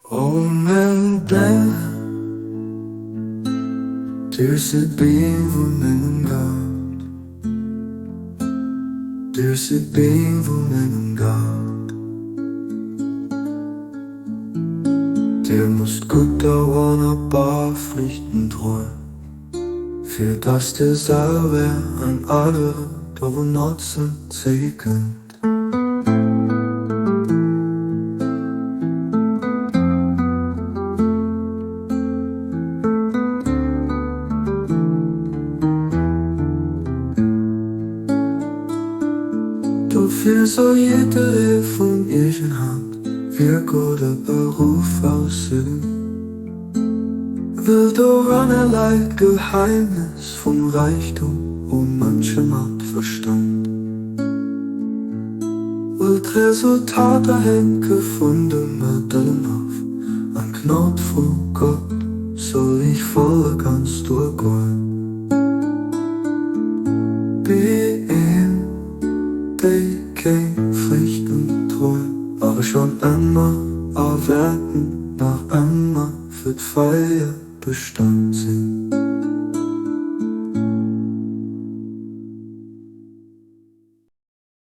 O mäin Dénger, Dir sidd Beem vu mengem Gaart, Dir sidd Beem vu mengem Gaart. Dir musst gutt a wonnerbar Friichten droen, fir dass Dir selwer an anerer dovun Notzen zéie kënnt. Dofir soll jidderee vun iech en Handwierk oder Beruff ausüben, well doranner läit d'Geheimnis vum Räichtum u Mënsche mat Verstand. Well d'Resultater hänke vun de Mëttelen of, an d'Gnod vu Gott soll iech voll a ganz duergoen. Beem, déi keng Friichten droen, ware schonn ëmmer a wäerten nach ëmmer fir d'Feier bestemmt sinn.